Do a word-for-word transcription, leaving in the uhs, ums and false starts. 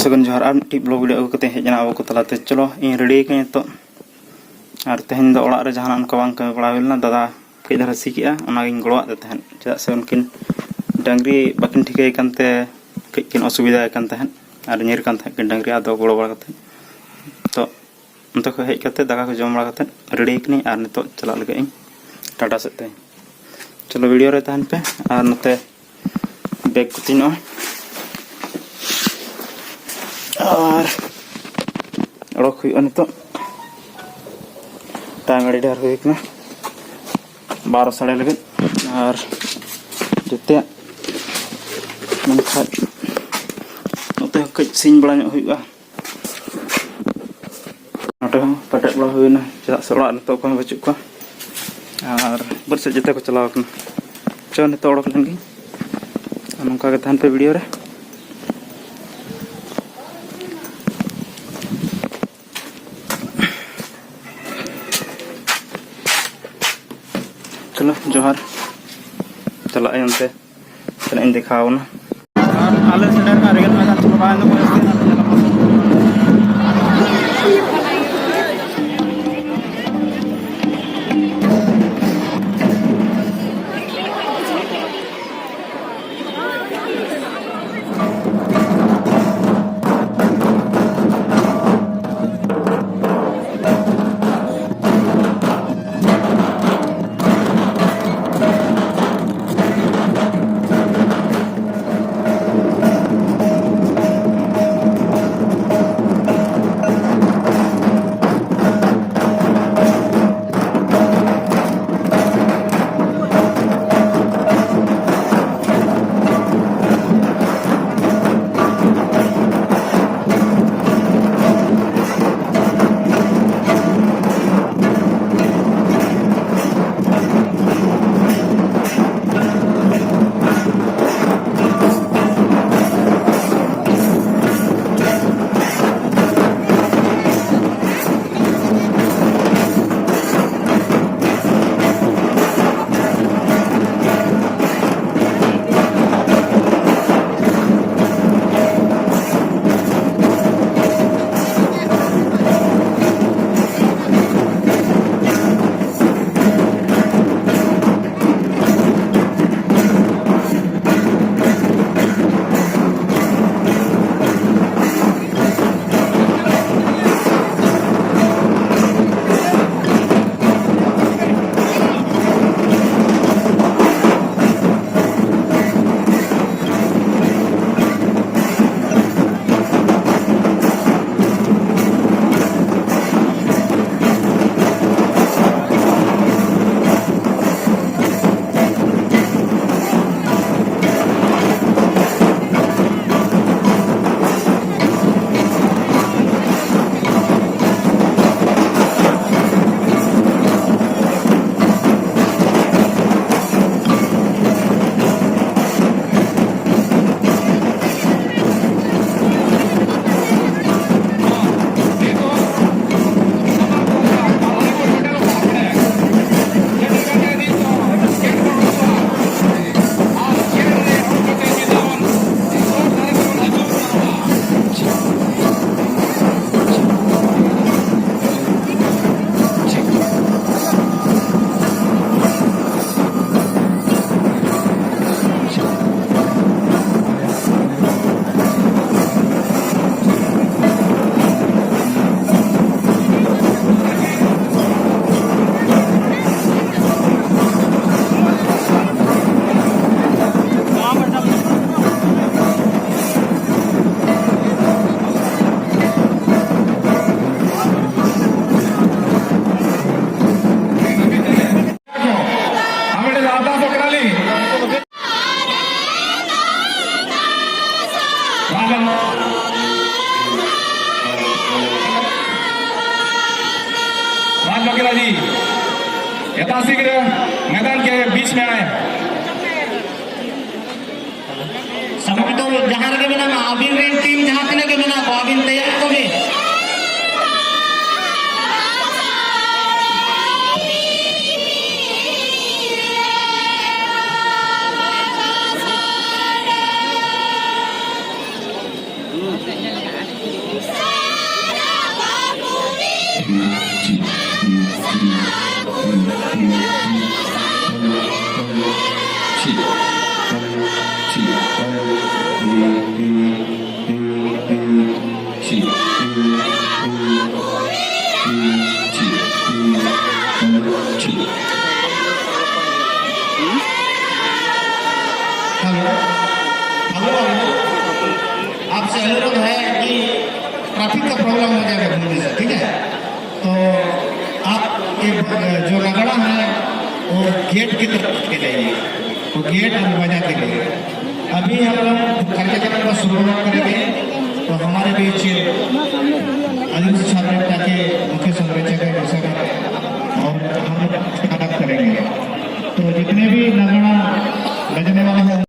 ᱥᱟᱹᱜᱩᱱ ᱡᱚᱦᱟᱨ, ᱟᱨ ᱢᱤᱫᱴᱤᱡ ᱵᱞᱚᱜ ᱵᱷᱤᱰᱤᱭᱳ ᱟᱹᱜᱩ ᱠᱟᱛᱮ ᱦᱮᱡ ᱮᱱᱟ ᱟᱵᱚ ᱠᱚ ᱛᱟᱞᱟᱛᱮ᱾ ᱪᱚᱞᱚ, ᱤᱧ ᱨᱮᱰᱤ ᱟᱠᱟᱱᱟᱹᱧ ᱱᱤᱛᱚᱜ᱾ ᱟᱨ ᱛᱮᱦᱮᱧ ᱫᱚ ᱚᱲᱟᱜ ᱨᱮ ᱡᱟᱦᱟᱱᱟᱜ ᱚᱱᱠᱟ ᱵᱟᱝ ᱠᱟᱹᱢᱤ ᱵᱟᱲᱟ ᱦᱩᱭ ᱞᱮᱱᱟ, ᱫᱟᱫᱟ ᱠᱟᱹᱡ ᱫᱷᱟᱨᱟ ᱥᱤ ᱠᱮᱜᱼᱟ, ᱚᱱᱟᱜᱤᱧ ᱜᱚᱲᱚᱣᱟᱫ ᱫᱮ ᱛᱟᱦᱮᱸᱫ᱾ ᱪᱮᱫᱟᱜ ᱥᱮ ᱩᱱᱠᱤᱱ ᱰᱟᱹᱝᱨᱤ ᱵᱟᱹᱠᱤᱱ ᱴᱷᱤᱠᱟᱹᱭ ᱠᱟᱱᱛᱮ ᱠᱟᱹᱡ ᱠᱤᱱ ᱚᱥᱩᱵᱤᱫᱷᱟ ᱟᱠᱟᱱ ᱛᱟᱦᱮᱸᱫ, ᱟᱨ ᱧᱤᱨ ᱠᱟᱱ ᱛᱟᱦᱮᱸᱫ ᱠᱤᱱ ᱰᱟᱹᱝᱨᱤ, ᱟᱫᱚ ᱜᱚᱲᱚ ᱵᱟᱲᱟ ᱠᱟᱛᱮᱫ᱾ ᱛᱚ, ᱚᱱᱛᱮ ᱠᱷᱚᱱ ᱦᱮᱡ ᱠᱟᱛᱮᱫ, ᱫᱟᱠᱟ ᱠᱚ ᱡᱚᱢ ᱵᱟᱲᱟ ᱠᱟᱛᱮᱫ ᱨᱮᱰᱤ ᱠᱟᱹᱱᱟᱹᱧ, ᱟᱨ ᱱᱤᱛᱚᱜ ᱪᱟᱞᱟᱜ ᱞᱟᱹᱜᱤᱫ ᱤᱧ ᱴᱟᱴᱟ ᱥᱮᱫ ᱛᱮ᱾ ᱪᱚᱞᱚ, ᱵᱷᱤᱰᱤᱭᱳ ᱨᱮ ᱛᱟᱦᱮᱱ ᱯᱮ᱾ ᱟᱨ ᱱᱚᱛᱮ ᱵᱮᱜᱽ ᱠᱚ ᱛᱤᱧ ᱱᱚᱜᱼᱚᱭ᱾ ᱟᱨ ᱚᱰᱚᱠ ᱦᱩᱭᱩᱜᱼᱟ ᱱᱤᱛᱚᱜ᱾ ᱴᱟᱭᱤᱢ ᱟᱹᱰᱤ ᱰᱷᱮᱨ ᱦᱩᱭ ᱠᱟᱱᱟ, ᱵᱟᱨᱚ ᱥᱟᱲᱮ ᱞᱟᱹᱜᱤᱫ᱾ ᱟᱨ ᱡᱚᱛᱚᱣᱟᱜ ᱢᱮᱱᱠᱷᱟᱡ ᱱᱚᱛᱮ ᱦᱚᱸ ᱠᱟᱹᱡ ᱥᱤᱧ ᱵᱮᱲᱟ ᱧᱚᱜ ᱦᱩᱭᱩᱜᱼᱟ᱾ ᱱᱚᱛᱮ ᱦᱚᱸ ᱯᱮᱴᱮᱡ ᱵᱟᱲᱟ ᱦᱩᱭᱱᱟ, ᱪᱮᱫᱟᱜ ᱥᱮ ᱚᱲᱟᱜ ᱨᱮ ᱱᱤᱛᱚᱜ ᱚᱠᱚᱭ ᱦᱚᱸ ᱵᱟᱹᱪᱩᱜ ᱠᱚᱣᱟ᱾ ᱟᱨ ᱵᱟᱹᱫᱽ ᱥᱮᱫ ᱡᱚᱛᱚ ᱠᱚ ᱪᱟᱞᱟᱣ ᱠᱟᱱᱟ᱾ ᱪᱚ, ᱱᱤᱛᱚᱜ ᱚᱰᱚᱠ ᱞᱮᱱ ᱜᱤᱧ᱾ ᱟᱨ ᱱᱚᱝᱠᱟ ᱜᱮ ᱛᱟᱦᱮᱱ ᱯᱮ ᱵᱷᱤᱰᱤᱭᱳ ᱨᱮ᱾ ᱪᱚᱞᱚ, ᱡᱚᱦᱟᱨ᱾ ᱪᱟᱞᱟᱜ ᱟᱹᱧ ᱚᱱᱛᱮ, ᱛᱤᱱᱟᱹᱜ ᱤᱧ ᱫᱮᱠᱷᱟᱣ ᱟᱵᱚᱱᱟ᱾ ᱟᱨ ᱟᱞᱮ ᱥᱮᱴᱮᱨ ᱠᱟᱱᱟ ᱨᱮᱜᱮ ᱱᱚᱜᱼᱚᱭ ᱱᱟᱜ ᱪᱚᱞᱚ ᱵᱟᱝ ᱫᱚ ᱯᱚᱨᱤᱥᱛᱷᱤᱛᱤ ᱱᱟᱜ ᱧᱮᱞᱚᱜ ᱠᱟᱱᱟ᱾ राज बघेला जी, यथाशीघ्र मैदान के बीच में आए। समझ तो जहाँ ᱨᱮᱜᱮ ᱢᱮᱱᱟᱜ ᱢᱟ, ᱟᱹᱵᱤᱱ ᱨᱮᱱ ᱴᱤᱢ ᱡᱟᱦᱟᱸ ᱛᱤᱱᱟᱹᱜ ᱜᱮ ᱢᱮᱱᱟᱜ ᱠᱚᱣᱟ, ᱟᱹᱵᱤᱱ ᱛᱮᱭᱟᱨ ᱠᱚᱵᱤᱱ᱾ हेलो, हेलो, आपसे अनुरोध है कि ट्रैफिक का प्रॉब्लम हो जाएगा घूमने से, ठीक है? तो आप ये ब-, जो रगड़ा है, वो गेट की तरफ के जाइए, वो गेट और बाजा के लिए। अभी हम लोग कार्यक्रम का शुरुआत करेंगे, तो हमारे बीच आदिवासी छात्र मोर्चा के मुख्य संरक्षक हैं, और हम लोग स्वागत करेंगे। तो जितने भी नगड़ा बजने वाले हैं,